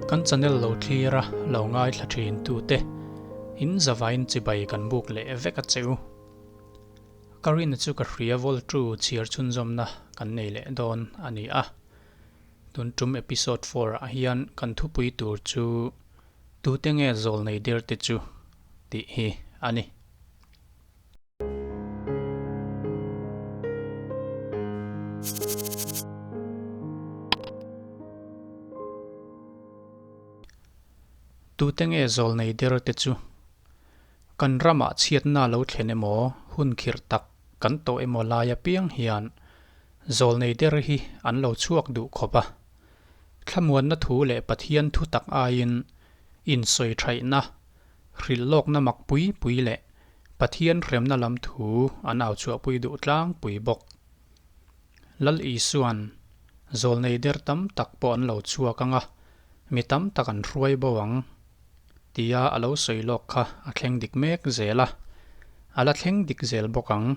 Kan channel lo thlir a lo ngaithla thin tute in zavain chibai kan buk leh vek a che u. Ka rinna chu ka hria vol tu chhiar chhunzawmna kan nei leh dawn a ni a. Tun tum episode four ah hian kan thupui tur chu tute nge zawl nei der te chu tih hi a ni. Tute nge zawlnei der te chu? Kan ramah chhiatna lo thlen emaw, hun khirh tak kan tawh emaw lai apiang hian zawlnei der hi an lo chhuak duh khawp a. Thlamuanna thu leh Pathian thu tak aiin insawi thaihna, Hrilh lawkna mak pui pui leh Pathian hremna lam thu an au chhuahpui duh tlangpui bawk. Lal Isua'n zawlnei der tam tak pawh an lo chhuak ang a, mi tam tak an hruai bo ang tia a lo sawi lawk kha a thleng dik mek zel a, a la thleng dik zel bawk ang.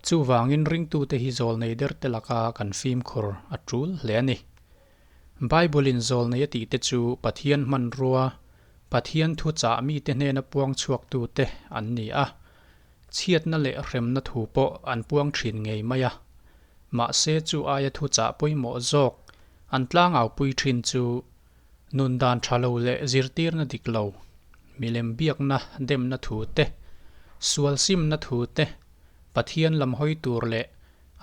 Chuvangin ringtute hi zawlnei derte laka kan fimkhur a tul hle a ni. Bible-in zawlnei a tihte chu Pathian hmanrua, Pathian thuchah mite hnena puang chhuaktute an ni a. Chhiatna leh hremna thu pawh an puang thin ngei mai a. Mahse chu aia thuchah pawimawh zawk an tlangaupui thin chu nun dan tha lo leh zirtirna dik lo, milem biakna demna thu te, sual simna thu te, Pathian lam hawi tur leh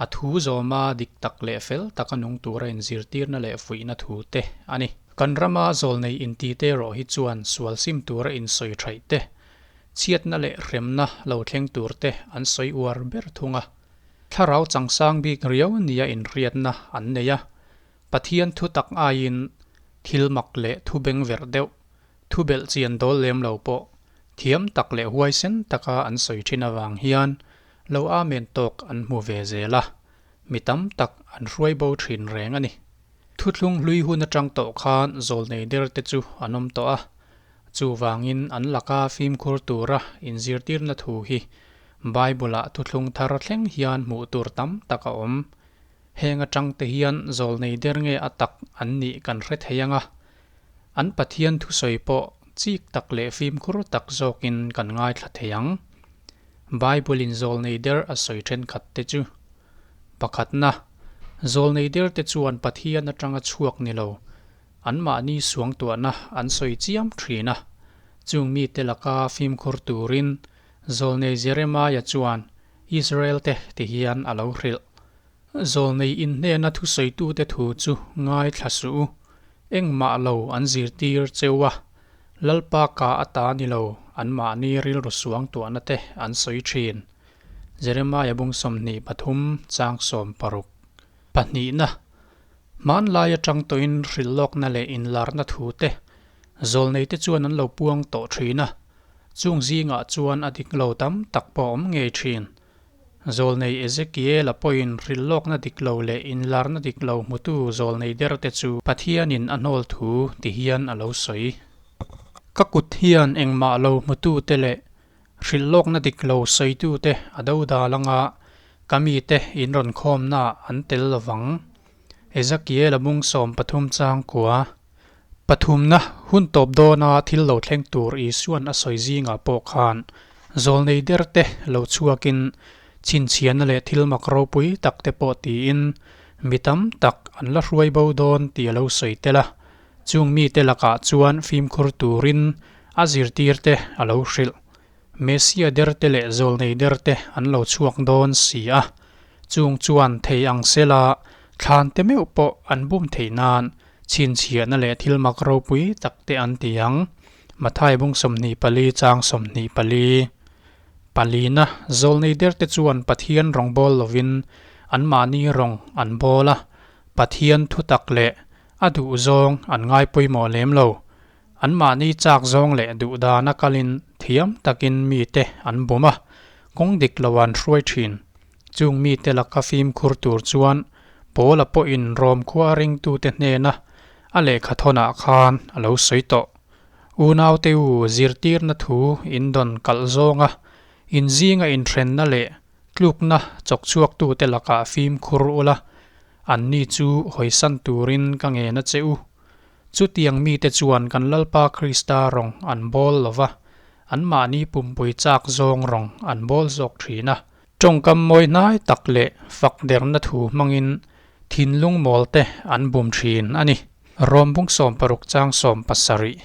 A thu zawma dik tak leh fel taka nung tura inzirtirna leh fuihna thu te a ni. Kan rama zawlnei intite erawh hi chuan sual sim tura insawi thaih te, chhiatna leh hremna lo thleng tur te an sawi uar ber thung a. Thlarau changsang bik riau nia inhriatna an nei a, Pathian thu tak aiin thil mak leh thu bengverh deuh, thu belh chian dawl lem lo pawh thiam tak leh huaisen taka an sawi thin avang hian lo amen tawk an hmu ve zel a, mi tam tak an hruai bo thin reng a ni. Thuthlung hlui hun atang tawh khan zawlnei der te chu an awm tawh a, chuvangin an laka fimkhur tura inzirtirna thu hi Bible-ah thuthlung thar thleng hian hmuh tur tam tak a awm. Heng atang te hian zawlnei der nge a tak an nih kan hre thei ang a, an Pathian thusawi pawh chik tak leh fimkhur tak zawkin kan ngaithla thei ang. Bible-in zawlnei der a sawi thenkhat te chu, Pakhatna, zawlnei der te chuan Pathian atanga chhuak ni lo, anmahni suangtuahna an sawi chiam thin a. Chung mite laka fimkhur turin zawlnei Jeremiah chuan Israel te ti hian a lo hrilh. Zawlnei inhnena thusawitute thu chu ngaithla suh u, engmah lo an zirtir cheu a, Lalpa ka ata ni lo, anmahni rilru suangtuahna te an sawi thin. Jeremiah bung 23 chang 16. Pahnihna, Hmanlai atang tawhin hrilhlawkna leh inlarna thu te zawlneite chuan an lo puang tawh thin a, chung zingah chuan a dik lo tam tak pawh a awm ngei thin. Zawlnei Ezekiel-a pawhin hrilhlawkna dik lo leh inlarna dik lo hmutu zawlnei derte chu Pathianin a hnawl thu ti hian a lo sawi. Ka kut hian engmah lo hmutute leh hrilhlawkna dik lo sawitute a do dal anga ka mite inrawn khawmnaah an tel lovang. Ezekiel-a mung 13 chang kua. Pathumna, hun tawp dawna thil lo thleng tur Isua'n a sawi zingah pawh khan zawlnei derte lo chhuakin chhinchhiahna leh thil mak ropui tak te pawh tiin mi tam tak an la hruai bo dawn tih a lo sawi tel a. Chung mite lakah chuan fimkhur turin a zirtirte a lo hrilh. Messia derte leh zawlnei derte an lo chhuak dawn si a, chung chuan thei ang sela thlan te meuh pawh an bum theih nan chhinchhiahna leh thil mak ropui tak te an ti ang. Mathai bung 24 chang 24. Palina, zawlnei derte chuan Pathian rawng bawl lovin anmahni rawng an bawl a, Pathian thutak leh a duhzawng an ngai pawimawh lem lo. Anmahni chak zawng leh duh dana kalin thiam takin mite an bum a, kawng dik lo an hruai thin. Chung mite laka fimkhur tur chuan Paula pawhin Rom khua ringtute hnena a lehkha thawnah khan a lo sawi tawh. Unaute u, zirtirna thu in dawn kalh zawnga inzinga inhrenna leh tlukna chawkchhuaktute lakah fimkhur ula, anni chu hawisan turin ka ngen a che u. Chutiang mite chuan kan Lalpa Krista rawng an bawl lo va, anmahni pumpui chak zawng rawng an bawl zawk thin a. Tawngkam mawi hnai tak leh fak derna thu hmangin thinlung mawl te an bum thin a ni. Rom bung 60 chang 70.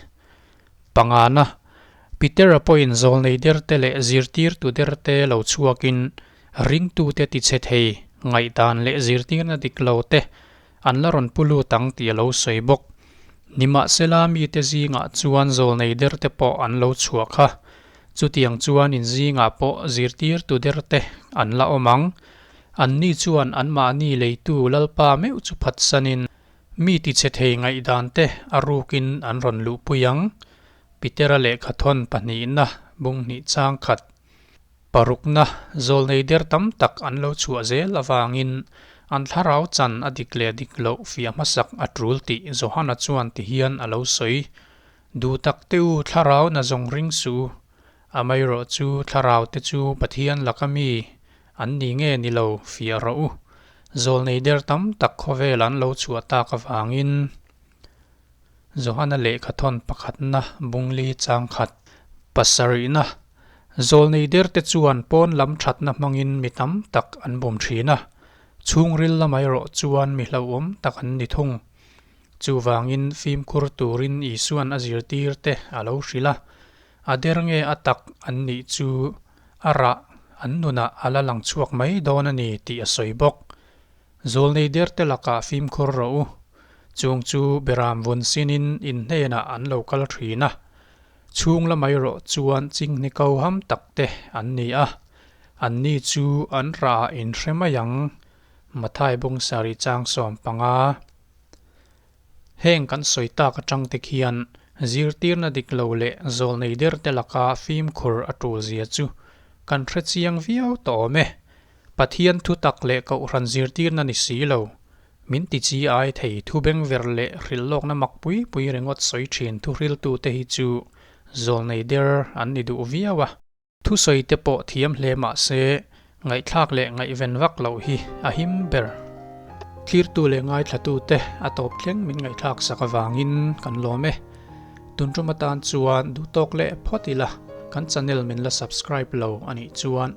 Pangana, Petera pawhin zawlnei derte leh zirtirtu derte lo chhuakin ringtute tichhe thei ngaihdan leh zirtirna dik lo te an la rawn pu lut ang tih a lo sawi bawk. Nimahsela mite zingah chuan zawlnei derte pawh an lo chhuah kha. Chutiang chuan in zingah pawh zirtirtu derte an la awm ang. Anni chuan anmahni leitu Lalpa meuh chu phatsanin Mi tichhe thei ngaihdan te a rukin an rawn luhpui ang. Petera lehkhathawn pahnihna bung hnih chang khat parukna zawlnei der tam tak an lo chhuah zel avangin an thlarau chan a dik leh dik loh fiah hmasak a tul tih Johana chuan ti hian a lo sawi. Duh tak te u thlarau na zawng ring suh u. Amaherawh chu thlarau te chu Pathian laka mi An ni nge ni lo fiah rawh u. Zawlnei der tam tak khawvel an lo chhuah tak avangin Johana lehkhathawn pakhatna bungli chang khat pasarihna Zawlnei derte chuan pawn lam thatna hmangin mi tam tak an bum thin a, chhungril lamah erawh chuan mi hlauhawm tak an ni thung. Chuvangin fimkhur turin Isuan a zirtirte a lo hrilh a, A der nge a tak an nih chu a rah an nunah a la lang chhuak mai dawn a ni tih a sawi bawk. Zawlnei derte lakah fimkhur rawh u. Chung chu beram vun sinin in hnenah an lo kal thin a. Chhung lamai rawh chuan chinghni ko ham tak te an ni a. Anni chu an rah in hre mai ang. Mathai bung sarih chang 15. Heng kan sawi tak atang te khian zirtirna dik lo leh zawlnei derte laka fimkhur a tul zia chu kan hre chiang viau tawh awm e. Pathian thu tak leh kohhran zirtirna ni si lo, min ti chi ai thei thu bengver leh hrilhlawkna mak pui pui ringawt sawi thin thuhriltute hi chu zawlnei der an ni duh viau a. Thusawi te pawh thiam hle mah se, ngaihthlak leh ngaihven vak loh hi a him ber. Thlirtu leh ngaithlatute a tawp thleng min ngaihthlak sak avangin kan lawm e. Tun tum atan chuan duhtawk leh phawt ila, kan channel min la subscribe lo a nih chuan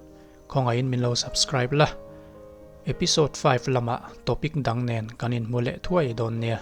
khawngaihin min lo subscribe la. Episode 5 lamah topic dang nen kan inhmu leh thuai dawn nia.